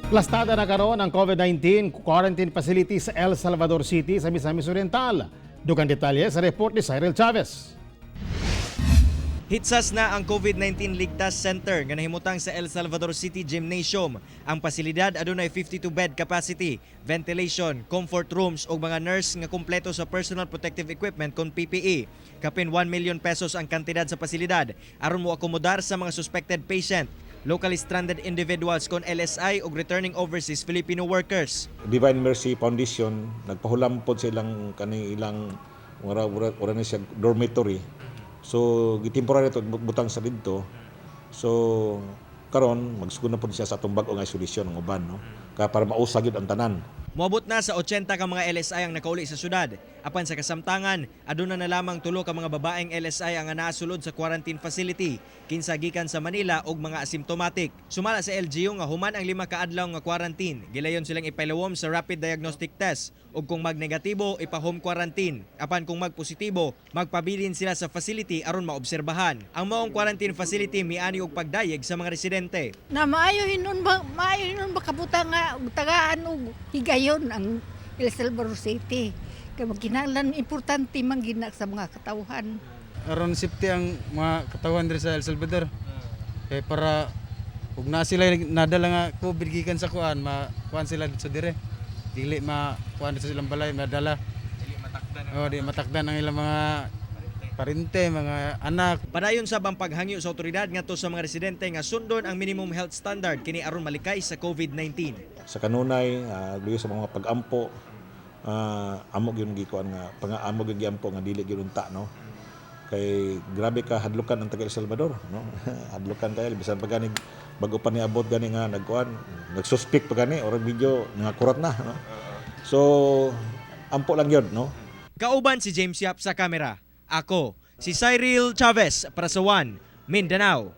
Plastada na karon ang COVID-19 quarantine facility sa El Salvador City sa Misamis Oriental. Dugang detalye sa report ni Cyril Chavez. Hitsas na ang COVID-19 Ligtas Center nga nahimutang sa El Salvador City Gymnasium. Ang pasilidad adunay 52 bed capacity, ventilation, comfort rooms ug mga nurse nga kumpleto sa personal protective equipment kon PPE. Kapin ₱1 million ang kantidad sa pasilidad aron mo akomodar sa mga suspected patient, locally stranded individuals kon LSI ug returning overseas Filipino workers. Divine Mercy Foundation nagpahulam pod sa ilang kani ilang ura ura, ura ni siya dormitory. So gitemporary to butang sa didto. So karon magsugod na pod siya sa atong bag-ong isolation ng uban, no, kaya para mausa gyud ang tanan. Moabot na sa 80 ka mga LSI ang nakauli sa syudad. Apan sa kasamtangan, aduna na lamang tulo ka mga babaeng LSI ang naasulod sa quarantine facility, kinsa gikan sa Manila og mga asymptomatic. Sumala sa LGU nga human ang 5 ka adlaw nga quarantine, gilayon silang ipalawom sa rapid diagnostic test ug kung magnegatibo, ipa-home quarantine. Apan kung magpositibo, magpabilin sila sa facility aron maobserbahan. Ang maong quarantine facility miani og pagdayeg sa mga residente. Na maayo hinuon ba kabuta nga og tagaan og higayon ang El Salvador City. Kay magkinahanglan, importante man gina sa mga katawhan. Aron safety ang mga katawan diri sa El Salvador. Kay para ug na sila nadala nga COVID gikan sa kuan, ma kuan sila dito dire. Dili ma kuan sa silang balay madala. Dili matakdan. Oh, di matakdan ang ilang mga parente, mga anak. Padayon sab ang paghangyo sa otoridad ngadto sa mga residente nga sundon ang minimum health standard kini aron malikay sa COVID-19. Sa kanunay luyo sa mga pag-ampo, amo gyud gikuan nga pang-amo gyud giampo nga dili gyud unta, no, kay grabe ka hadlukan ang taga El Salvador, no. Hadlukan kayo, bisan pa gani bago pa niabot gani nga nagkuan, nagsuspect pa gani or medyo nangakurat na, no. So ampo lang yun, no. Kauban si James Yap sa kamera. Ako, si Cyril Chavez para sa One Mindanao.